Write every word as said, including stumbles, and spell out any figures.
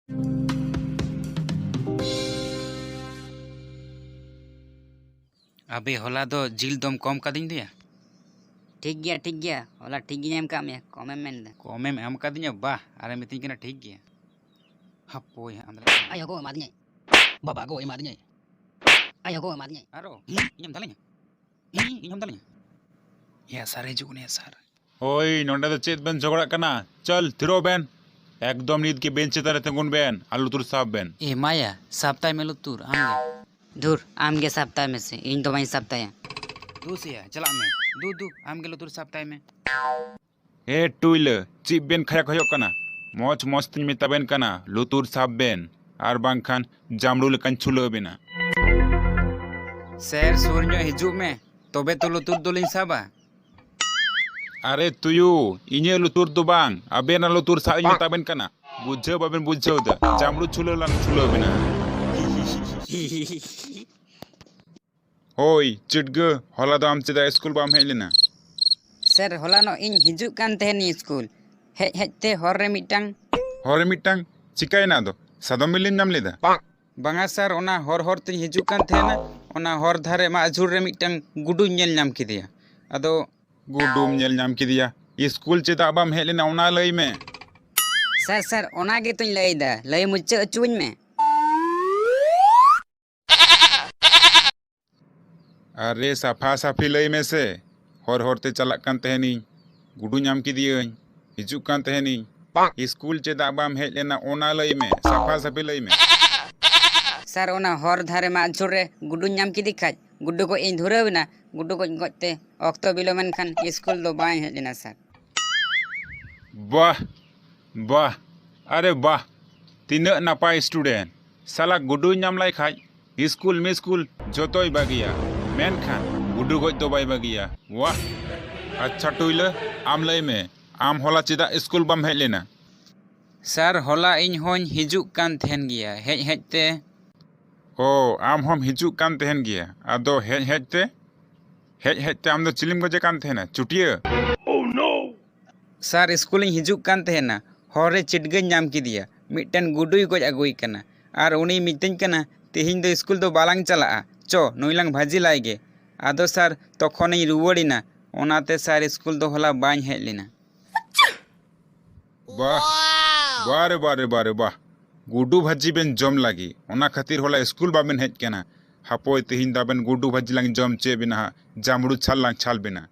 ᱟᱵᱮ, ᱦᱚᱞᱟ ᱫᱚ ᱡᱤᱞ ᱫᱚᱢ ᱠᱚᱢ ᱠᱟᱫᱤᱧ ᱫᱚᱭᱟ᱾ ᱴᱷᱤᱠ ᱜᱮᱭᱟ, ᱴᱷᱤᱠ ᱜᱮᱭᱟ, ᱦᱚᱞᱟ ᱴᱷᱤᱠ ᱜᱤᱧ ᱮᱢ ᱠᱟᱜ ᱢᱮᱭᱟ, ᱠᱚᱢᱮᱢ ᱢᱮᱱᱫᱟ᱾ ᱠᱚᱢᱮᱢ ᱮᱢ ᱠᱟᱫᱤᱧᱟ? ᱵᱟᱦ, ᱟᱨᱮᱢ ᱢᱤᱛᱟᱹᱧ ᱠᱟᱱᱟ ᱴᱷᱤᱠ ᱜᱮᱭᱟ᱾ ᱦᱟᱯᱳᱭ ᱦᱟᱸᱜ, ᱟᱢ ᱫᱚ ᱟᱭᱳ ᱜᱳ ᱮᱢᱟᱫᱤᱧᱟᱭ, ᱵᱟᱵᱟ ᱜᱳ ᱮᱢᱟᱫᱤᱧᱟᱭ, ᱟᱭᱳ ᱜᱳ ᱮᱢᱟᱫᱤᱧᱟᱭ᱾ ᱟᱨᱚ ᱤᱧᱮᱢ ᱫᱟᱞᱮᱧᱟ? ᱤᱧ, ᱤᱧ ᱦᱚᱢ ᱫᱟᱞᱮᱧᱟ? ᱭᱟ ᱥᱟᱨ ᱦᱤᱡᱩᱜ ᱠᱟᱱᱟᱭᱟ ᱥᱟᱨ᱾ ᱦᱳᱭ, ᱱᱚᱸᱰᱮ ᱫᱚ ᱪᱮᱫ ᱵᱮᱱ ᱡᱷᱚᱜᱽᱲᱟᱜ ᱠᱟᱱᱟ? ᱪᱚᱞ, ᱛᱷᱤᱨᱚᱜ ᱵᱮᱱ᱾ ᱮᱠᱫᱚᱢ ᱱᱤᱛ ᱜᱮ ᱵᱮᱧᱪ ᱪᱮᱛᱟᱱ ᱨᱮ ᱛᱤᱸᱜᱩᱱ ᱵᱮᱱ ᱟᱨ ᱞᱩᱛᱩᱨ ᱥᱟᱵ ᱵᱮᱱ᱾ ᱮ ᱢᱟᱭᱟ, ᱥᱟᱵ ᱛᱟᱭ ᱢᱮ ᱞᱩᱛᱩᱨ, ᱟᱢ ᱜᱮ᱾ ᱫᱷᱩᱨ, ᱟᱢ ᱜᱮ ᱥᱟᱵ ᱛᱟᱭ ᱢᱮᱥᱮ, ᱤᱧ ᱫᱚ ᱵᱟᱹᱧ ᱥᱟᱵ ᱛᱟᱭᱟ᱾ ᱫᱩ ᱥᱮᱭᱟ, ᱪᱟᱞᱟᱜ ᱢᱮ᱾ ᱫᱩ, ᱫᱩ, ᱟᱢ ᱜᱮ ᱞᱩᱛᱩᱨ ᱥᱟᱵ ᱛᱟᱭ ᱢᱮ᱾ ᱮ ᱴᱩᱭᱞᱟᱹ, ᱪᱮᱫ ᱵᱮᱱ ᱠᱷᱟᱭᱟ ᱠᱷᱚᱭᱚᱜ ᱠᱟᱱᱟ? ᱢᱚᱡᱽ ᱢᱚᱡᱽ ᱛᱤᱧ ᱢᱮᱛᱟ ᱵᱮᱱ ᱠᱟᱱᱟ, ᱞᱩᱛᱩᱨ ᱥᱟᱵ ᱵᱮᱱ, ᱟᱨ ᱵᱟᱝᱠᱷᱟᱱ ᱡᱟᱢᱲᱩ ᱞᱮᱠᱟᱧ ᱪᱷᱩᱞᱟᱹᱣ ᱵᱮᱱᱟ᱾ ᱥᱮᱨ, ᱥᱩᱨ ᱧᱚᱜ ᱦᱤᱡᱩᱜ ᱢᱮ, ᱛᱚᱵᱮ ᱛᱚ ᱞᱩᱛᱩᱨ ᱫᱚᱞᱤᱧ ᱥᱟᱵᱟ᱾ ᱟᱨᱮ ᱛᱩᱭᱩ, ᱤᱧᱟᱹᱜ ᱞᱩᱛᱩᱨ ᱫᱚ ᱵᱟᱝ, ᱟᱵᱮᱱᱟᱜ ᱞᱩᱛᱩᱨ ᱥᱟᱵ ᱤᱧ ᱢᱮᱛᱟ ᱵᱮᱱ ᱠᱟᱱᱟ᱾ ᱵᱩᱡᱷᱟᱹᱣ ᱵᱟᱵᱮᱱ ᱵᱩᱡᱷᱟᱹᱣ ᱫᱟ, ᱡᱟᱢᱲᱩ ᱪᱷᱩᱞᱟᱹᱣ ᱞᱟᱝ ᱪᱷᱩᱞᱟᱹᱣ ᱵᱮᱱᱟ᱾ ᱦᱳᱭ ᱪᱤᱴᱜᱟᱹ, ᱦᱚᱞᱟ ᱫᱚ ᱟᱢ ᱪᱮᱫᱟᱜ ᱥᱠᱩᱞ ᱵᱟᱢ ᱦᱮᱡ ᱞᱮᱱᱟ? ᱥᱮᱨ, ᱦᱚᱞᱟᱱᱚᱜ ᱤᱧ ᱦᱤᱡᱩᱜ ᱠᱟᱱ ᱛᱟᱦᱮᱱᱤᱧ ᱥᱠᱩᱞ, ᱦᱮᱡ ᱦᱮᱡ ᱛᱮ ᱦᱚᱨ ᱨᱮ ᱢᱤᱫᱴᱟᱝ ᱦᱚᱨ ᱨᱮ ᱢᱤᱫᱴᱟᱝ? ᱪᱤᱠᱟᱹᱭᱮᱱᱟ ᱟᱫᱚ? ᱥᱟᱫᱚᱢ ᱵᱤᱞᱤᱢ ᱧᱟᱢ ᱞᱮᱫᱟ? ᱵᱟᱝᱟ ᱥᱟᱨ, ᱚᱱᱟ ᱦᱚᱨ ᱦᱚᱨ ᱛᱮᱧ ᱦᱤᱡᱩᱜ ᱠᱟᱱ ᱛᱟᱦᱮᱱᱟ, ᱚᱱᱟ ᱦᱚᱨ ᱫᱷᱟᱨᱮ ᱢᱟᱜ ᱡᱷᱩᱲ ᱨᱮ ᱢᱤᱫᱴᱟᱝ ᱜᱩᱰᱩᱧ ᱧᱮᱞ ᱧᱟᱢ ᱠᱮᱫᱮᱭᱟ᱾ ᱟᱫᱚ ᱜᱩᱰᱩᱢ ᱧᱮᱞ ᱧᱟᱢ ᱠᱮᱫᱮᱭᱟ? ᱥᱠᱩᱞ ᱪᱮᱫᱟᱜ ᱵᱟᱢ ᱦᱮᱡ ᱞᱮᱱᱟ ᱚᱱᱟ ᱞᱟᱹᱭ ᱢᱮ᱾ ᱥᱟᱨ, ᱥᱟᱨ, ᱚᱱᱟ ᱜᱮᱛᱚᱧ ᱞᱟᱹᱭᱫᱟ, ᱞᱟᱹᱭ ᱢᱩᱪᱟᱹᱫ ᱦᱚᱪᱚᱣᱟᱹᱧ ᱢᱮ᱾ ᱟᱨᱮ ᱥᱟᱯᱷᱟ ᱥᱟᱹᱯᱷᱤ ᱞᱟᱹᱭ ᱢᱮᱥᱮ, ᱦᱚᱨ ᱦᱚᱨ ᱛᱮ ᱪᱟᱞᱟᱜ ᱠᱟᱱ ᱛᱟᱦᱮᱱᱤᱧ, ᱜᱩᱰᱩ ᱧᱟᱢ ᱠᱮᱫᱮᱭᱟᱹᱧ, ᱦᱤᱡᱩᱜ ᱠᱟᱱ ᱛᱟᱦᱮᱱᱤᱧ, ᱥᱠᱩᱞ ᱪᱮᱫᱟᱜ ᱵᱟᱢ ᱦᱮᱡ ᱞᱮᱱᱟ ᱚᱱᱟ ᱞᱟᱹᱭ ᱢᱮ, ᱥᱟᱯᱷᱟ ᱥᱟᱹᱯᱷᱤ ᱞᱟᱹᱭ ᱢᱮ᱾ ᱥᱟᱨ, ᱚᱱᱟ ᱦᱚᱨ ᱫᱷᱟᱨᱮ ᱢᱟᱜ ᱡᱷᱩᱲ ᱨᱮ ᱜᱩᱰᱩᱧ ᱧᱟᱢ ᱠᱮᱫᱮ ᱠᱷᱟᱡ ᱜᱩᱰᱩ ᱜᱚᱡ ᱤᱧ ᱫᱷᱩᱨᱟᱹᱣ ᱮᱱᱟ, ᱜᱩᱰᱩ ᱜᱚᱡ ᱜᱚᱡ ᱛᱮ ᱚᱠᱛᱚ ᱵᱤᱞᱚᱢᱮᱱ ᱠᱷᱟᱱ ᱥᱠᱩᱞ ᱫᱚ ᱵᱟᱹᱧ ᱦᱮᱡ ᱞᱮᱱᱟ ᱥᱟᱨ᱾ ᱵᱟᱦ, ᱵᱟᱦ, ᱟᱨᱮ ᱵᱟᱦ, ᱛᱤᱱᱟᱹᱜ ᱱᱟᱯᱟᱭ student᱾ ᱥᱟᱞᱟ ᱜᱩᱰᱩᱭ ᱧᱟᱢ ᱞᱟᱭ ᱠᱷᱟᱡ ᱥᱠᱩᱞ ᱢᱤᱥᱠᱩᱞ ᱡᱚᱛᱚᱭ ᱵᱟᱹᱜᱤᱭᱟ, ᱢᱮᱱᱠᱷᱟᱱ ᱜᱩᱰᱩ ᱜᱚᱡ ᱫᱚ ᱵᱟᱭ ᱵᱟᱹᱜᱤᱭᱟ᱾ ᱣᱟᱦ! ᱟᱪᱪᱷᱟ ᱴᱩᱭᱞᱟᱹ, ᱟᱢ ᱞᱟᱹᱭ ᱢᱮ, ᱟᱢ ᱦᱚᱞᱟ ᱪᱮᱫᱟᱜ ᱥᱠᱩᱞ ᱵᱟᱢ ᱦᱮᱡ ᱞᱮᱱᱟ? ᱥᱟᱨ, ᱦᱚᱞᱟ ᱤᱧ ᱦᱚᱸᱧ ᱦᱤᱡᱩᱜ ᱠᱟᱱ ᱛᱟᱦᱮᱱ ᱜᱮᱭᱟ, ᱦᱮᱡ ᱦᱮᱡ ᱛᱮ᱾ ᱚ, ᱟᱢ ᱦᱚᱸᱢ ᱦᱤᱡᱩᱜ ᱠᱟᱱ ᱛᱟᱦᱮᱱ ᱜᱮᱭᱟ, ᱟᱫᱚ ᱦᱮᱡ ᱦᱮᱡ ᱛᱮ? ᱦᱮᱡ ᱦᱮᱡ ᱛᱮ ᱟᱢ ᱫᱚ ᱪᱤᱞᱤᱢ ᱜᱚᱡᱮ ᱠᱟᱱ ᱛᱟᱦᱮᱱᱟ, ᱪᱩᱴᱭᱟᱹ? ᱥᱟᱨ, ᱥᱠᱩᱞᱤᱧ ᱦᱤᱡᱩᱜ ᱠᱟᱱ ᱛᱟᱦᱮᱱᱟ, ᱦᱚᱨ ᱨᱮ ᱪᱤᱴᱜᱟᱹᱧ ᱧᱟᱢ ᱠᱮᱫᱮᱭᱟ, ᱢᱤᱫᱴᱮᱱ ᱜᱩᱰᱩᱭ ᱜᱚᱡ ᱟᱹᱜᱩᱭ ᱠᱟᱱᱟ ᱟᱨ ᱩᱱᱤᱭ ᱢᱤᱛᱟᱹᱧ ᱠᱟᱱᱟ, "ᱛᱮᱦᱮᱧ ᱫᱚ ᱥᱠᱩᱞ ᱫᱚ ᱵᱟᱞᱟᱝ ᱪᱟᱞᱟᱜᱼᱟ, ᱪᱚ ᱱᱩᱭ ᱞᱟᱝ ᱵᱷᱟᱹᱡᱤ ᱞᱟᱭ ᱜᱮ᱾" ᱟᱫᱚ ᱥᱟᱨ, ᱛᱚᱠᱷᱚᱱᱤᱧ ᱨᱩᱣᱟᱹᱲ ᱮᱱᱟ, ᱚᱱᱟᱛᱮ ᱥᱟᱨ ᱥᱠᱩᱞ ᱫᱚ ᱦᱚᱞᱟ ᱵᱟᱹᱧ ᱦᱮᱡ ᱞᱮᱱᱟ᱾ ᱵᱟᱦ, ᱵᱟᱦ ᱨᱮ, ᱵᱟᱦ ᱨᱮ, ᱵᱟᱦ ᱨᱮ, ᱵᱟᱦ᱾ ᱜᱩᱰᱩ ᱵᱷᱟᱹᱡᱤ ᱵᱮᱱ ᱡᱚᱢ ᱞᱟᱹᱜᱤᱫ, ᱚᱱᱟ ᱠᱷᱟᱹᱛᱤᱨ ᱦᱚᱞᱟ ᱥᱠᱩᱞ ᱵᱟᱵᱮᱱ ᱦᱮᱡ ᱠᱟᱱᱟ᱾ ᱦᱟᱯᱳᱭ, ᱛᱮᱦᱮᱧ ᱫᱚ ᱟᱵᱮᱱ ᱜᱩᱰᱩ ᱵᱷᱟᱹᱡᱤ ᱞᱟᱝ ᱡᱚᱢ ᱦᱚᱪᱚᱭᱮᱫ ᱵᱮᱱᱟ ᱦᱟᱸᱜ, ᱡᱟᱢᱲᱩ ᱪᱷᱟᱞ ᱞᱟᱝ ᱪᱷᱟᱞ ᱵᱮᱱᱟ᱾